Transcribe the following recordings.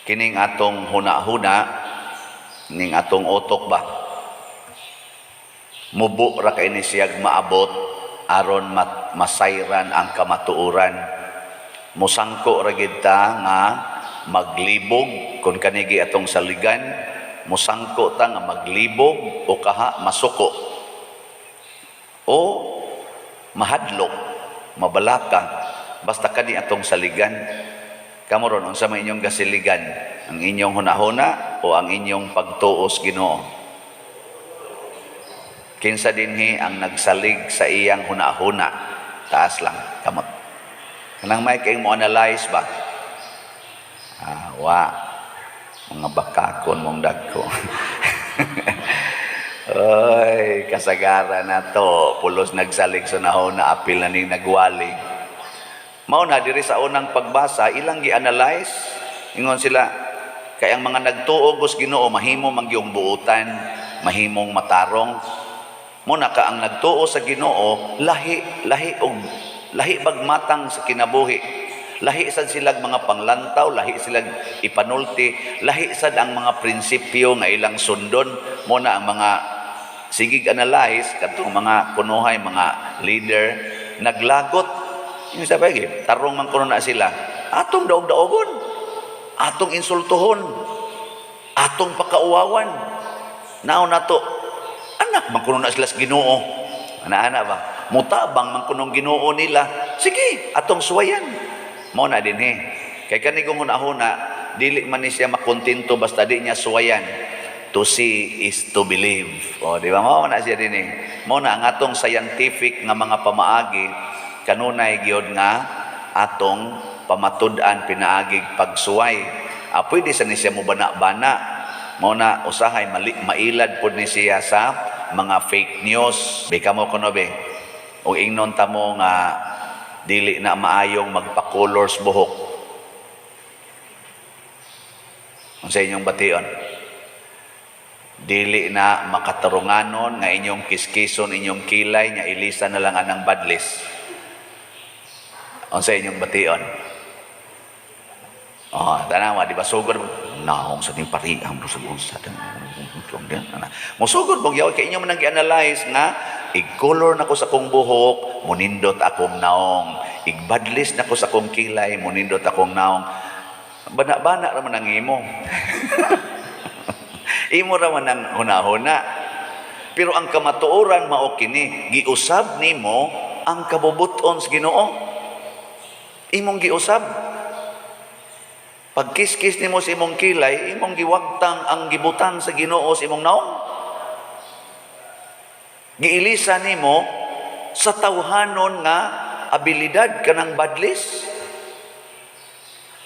Kining atong huna-huna, ning atong utok ba, mubo ra kay ni siyag maabot aron masayran ang kamatuoran. Musangko ra gid ta nga maglibog kung kanigi atong saligan, musangko ta nga maglibog o kaha masuko o mahadlok, mabalaka, basta kani atong saligan. Kamo ron, unsa may inyong gasiligan? Ang inyong hunahuna o ang inyong pagtuos Ginoo? Kinsa dinhi ang nagsalig sa iyang hunahuna? Taas lang kamot. Kanang may kay mo analyze ba? Ah, wa. Mga bakakon mong dagko. Oy, kasagaran na to. Pulos nagsalig sa hunahuna, apil na ning nagwali. Mao na diri sa unang pagbasa, ilang gi-analyze. Ingon sila, kay ang mga nagtuo sa Ginoo mahimo man gyung buutan, mahimong matarong. Mo na ka ang nagtuo sa Ginoo, lahi lahi og lahi bagmatang sa kinabuhi. Lahi sad silag mga panglantaw, lahi silag ipanulti, lahi sad ang mga prinsipyo nga ilang sundon. Mo na ang mga sigig analyze kadtong mga kunuhay mga leader naglagot. Yung sa pagi, tarong man kuno na sila. Atong daog-daogon. Atong insultuhon. Atong pakauwawan. Nao na to. Anak man kuno na sila sa Ginoo. Ana-ana ba? Mutabang man kunong Ginoo nila. Sige, atong suwayan. Mao na din eh. Kay kani kung huna-huna, dili man ni siya makontento basta di niya suwayan. To see is to believe. O, di ba? Mao na siya din eh. Mao na ang atong scientific nga mga pamaagi kanunay gyud nga atong pamatud-an pinaagig pagsuway. Ah, pwede sa ni siya mo bana-bana. Mao na usahay mali, mailad pod ni siya sa mga fake news. Bika mo kuno be. Og ingnon ta mo nga dili na maayong magpa-colors buhok. Unsa inyong bation? Dili na makatarunganon nga inyong kiskison inyong kilay nya ilisa na lang anang badlis. Unsa inyong bation? Oh, tanawa, di ba sugod naong sa ning pariham sa unsa. Mosugod mo gyud kay inyo man ang gi-analyze nga ig-color nako sa akong buhok, munindot akong naong. Igbadlis nako sa akong kilay, munindot akong naong. Bana-bana ra man ang imo. Imo ra man ang hunahuna. Pero ang kamatuoran mao kini, giusab nimo ang kabubuton sa Ginoo. Imong giusab. Pagkiskis nimo sa imong kilay, imong giwagtang ang gibutang sa Ginoo sa imong naong. Giilisa nimo sa tawhanon nga abilidad kanang badlis.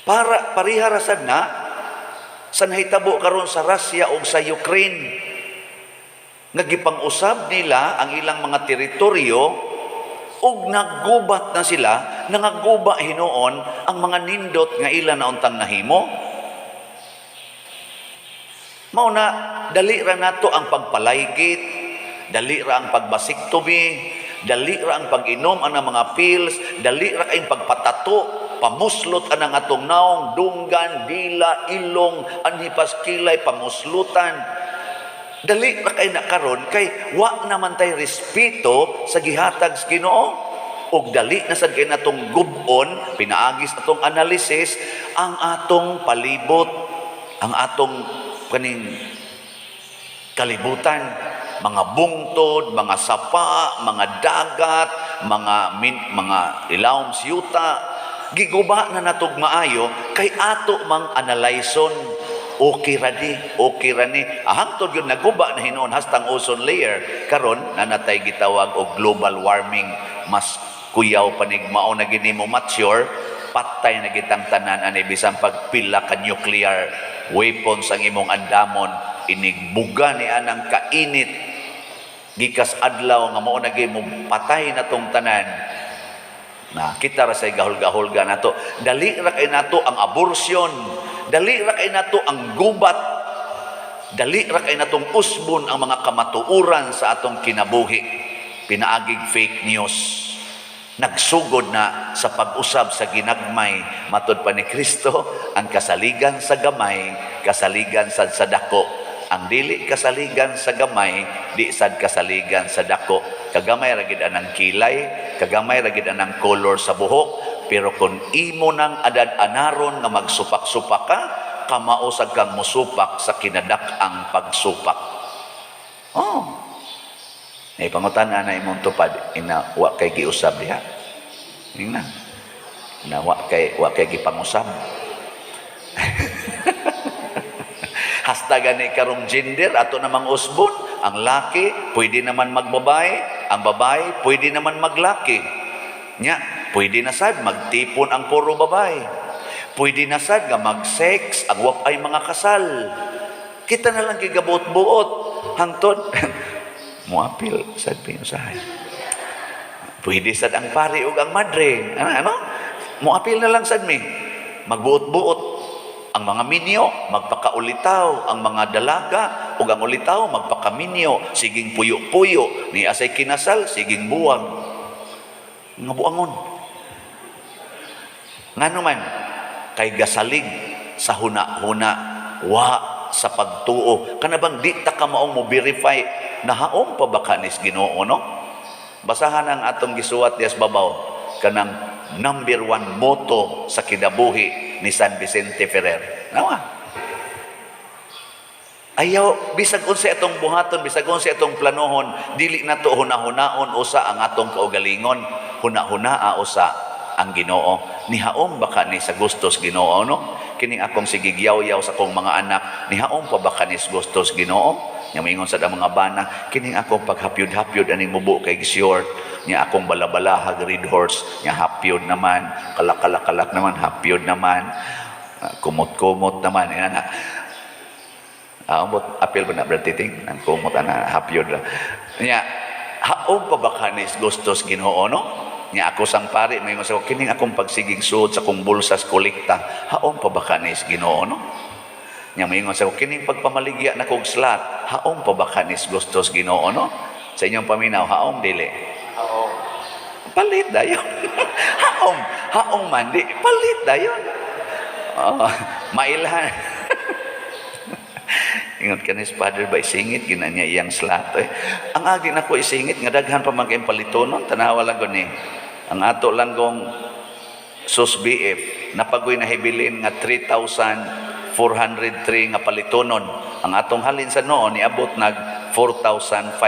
Para pareha ra sad na sa nahitabo karon sa Russia ug sa Ukraine nga gipang-usab nila ang ilang mga teritoryo ug naggubat na sila, nangaguba hinuon ang mga nindot nga ila na untang nahimo. Mao na dali ra nato ang pagpalaygit, dali ra ang pagbasiktomy, dali ra ang pag-inom ang mga pills, dali ra kayong pagpatato, pamuslot anang atong naong, dunggan, dila, ilong, anhipas kilay, pamuslutan. Dali ra kay na karon kay wa naman tay respeto sa gihatag sa Ginoo. Ug dali na sad kay natong gub-on pinaagis atong analysis ang atong palibot, ang atong kaning kalibutan, mga bungtod, mga sapa, mga dagat, mga ilawom sa yuta, giguba na natog maayo kay ato mang analyson. Okay ra ni, okay ra ni. Ah, hangtod yun naguba na hinuon hastang ozone layer. Karon nanatay gitawag og global warming, mas kuyaw panig mao na gini mo mature, patay na gitang tanan ani bisan pagpila ka nuclear weapons ang imong andamon, inigbuga ni anang kainit gikas adlaw nga mao na gyud mo patay na tong tanan. Na kita ra say gahulga-hulga nato. Dali ra kay nato ang abortion, dali ra kay nato ang gubat, dali ra kay natong usbon ang mga kamatuoran sa atong kinabuhi pinaagig fake news. Nagsugod na sa pag-usab sa ginagmay. Matod pa ni Kristo, ang kasaligan sa gamay, kasaligan sad sa dako. Ang dili kasaligan sa gamay, di sad kasaligan sa dako. Kagamay ra gid anang kilay, kagamay ra gid anang color sa buhok, pero kung imo nang adad-anaron nga magsupak-supak ka, kamao sad kang musupak sa kinadak-ang pagsupak. Oh. Nay pangutan-a na imong tupad, ina wa kay giusab diha. Ning na. Na wa kay gipangusab. Hasta gani karong gender ato namang usbon, ang laki pwede naman magbabae, ang babae pwede naman maglaki. Nya, pwede na sad magtipon ang puro babae. Pwede na sad nga mag-sex ang wa ay mga kasal. Kita na lang gigabuot-buot hangtod muapil sad pinusahay. Pwede sad ang pari ug ang madre. Ano, ano? Muapil na lang sad mi. Magbuot-buot ang mga minyo, magpakaulitaw ang mga dalaga ug ang ulitaw magpakaminyo, siging puyo-puyo, ni asay kinasal, siging buwag. Nga buangon. Ngano man kay gasalig sa huna-huna, wa sa pagtuo. Kana bang di ta ka maong mo verify nahaom pa ba kanis Ginoo, no? Basahan ang atong gisuwat dias babaw, kanang number one motto sa kinabuhi ni San Vicente Ferrer. Nawa. Ayaw, bisag unsay atong buhaton, bisag unsay atong planohon, dili nato hunahunaon usa ang atong kaugalingon, hunahunaa usa ang Ginoo. Nihaom ba kani sa gustos Ginoo, no? Kining akong sigigyaw-yaw sa akong mga anak, nihaom pa ba kani sa gustos Ginoo? Nya moingon sa mga bana, kining akong paghapyod-hapyod aning mubo kay short, nya akong balabalahag red horse, nya hapyod naman, kalak-kalak-kalak naman, hapyod naman, kumot-kumot naman, ina na. Ambot apil ba na, Brad Titing? Ang kumot ana, hapyod ra. Nya, haom pa ba kanis gustos Ginoo, no? Nya ako sang pari, may sa kining akong pagsigig suod sa kong bulsas kolekta, haom pa ba kanis Ginoo, no? Nya moingon sa kining pagpamaligya na kog slot, haom pa ba kanis gustos Ginoo, no? Sa inyong paminaw, haom dili? Haom. Palit dayon. Haom, haom man di, palit dayon. Oh, mailhan. Ingon ka ni Father ba, isingit gina niya iyang slot. Eh. Ang agi na ko isingit, nga daghan pa man kayong palitonon, tanawa lang ko ni. Ang ato lang kong sus BF, napagoy na hibilin nga 3,403 nga palitonon. Ang atong halin sa noon, niabot nag 4,597.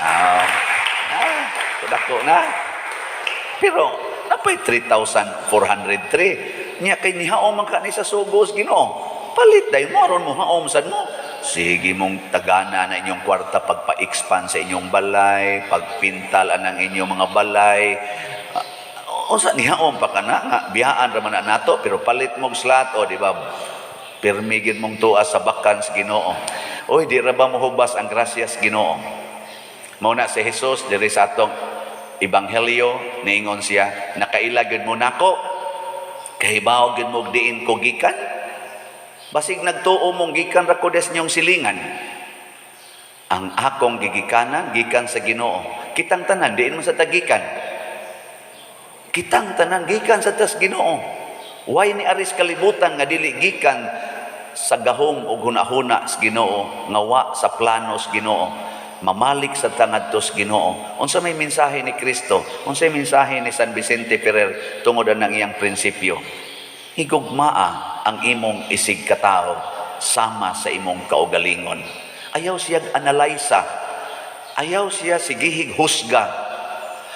Ah, dako na. Pero napay 3,403. Nya kay nihaom man ka ni sa sugos Ginoo. Palit dayon mo aron mo haom sad mo. Sige mong tagana na inyong kwarta pagpa-expand sa inyong balay, pagpintal anang inyong mga balay. Unsa nihaom pa kana nga biyaan ra man na nato, pero palit mong slot o di ba? Pirmi gyud mong tuas sa bakan sa Ginoo. Oy, di ra ba mohubas ang grasyas Ginoo? Mao na si Jesus diri sa atong ebanghelyo, niingon siya, nakaila gyud mo nako, kahibaw gyud mo diin ko gikan. Basig nagtuo mong gikan ra ko des inyong silingan. Ang akong gigikanan gikan sa Ginoo. Kitang tanan diin mo sa tagikan. Kitang tanan gikan sa tas Ginoo. Way ni aris kalibutan nga dili gikan sa gahom ug hunahuna sa Ginoo, nga wa sa plano sa Ginoo. Mamalik sa tangadto sa Ginoo. Unsa may mensahe ni Kristo? Unsa may mensahe ni San Vicente Ferrer tungod ang iyang prinsipyo? Higugmaa ang imong isig katao sama sa imong kaugalingon. Ayaw siya analaysa. Ayaw siya sigihig husga.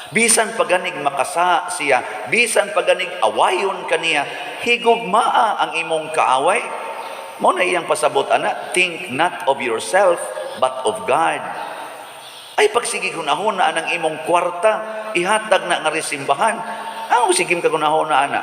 Bisan paganig makasa siya, bisan paganig awayon kaniya, higugmaa ang imong kaaway. Mao na iyang pasabot ana, think not of yourself but of God. Ay pagsige hunahuna ang imong kwarta, ihatag na nga simbahan. Ang sige ka hunahuna ana.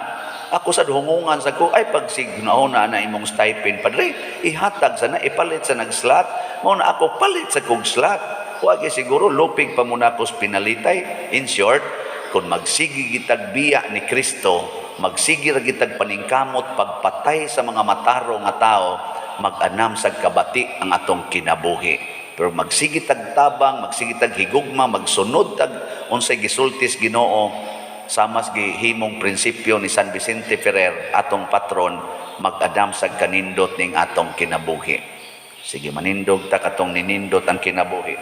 Ako sa hungungan sa ko, ay pagsige hunahuna ana imong stipend, padre, ihatag sana, ipalit sa nagslot. Mao na ako palit sa kog slot. Wag siguro lupig pa muna ko pinalitay. In short, kung magsige gitag biya ni Kristo, magsige ra gitag paningkamot pagpatay sa mga mataro nga tao, mag-anam sa kabati ang atong kinabuhi. Pero magsige tag tabang, magsige tag higugma, magsunod tag Unsay gisultis Ginoo samas gihimong prinsipyo ni San Vicente Ferrer, atong patron, mag-andam sa kanindot ning atong kinabuhi. Sige, manindog ta katong ninindot ang kinabuhi.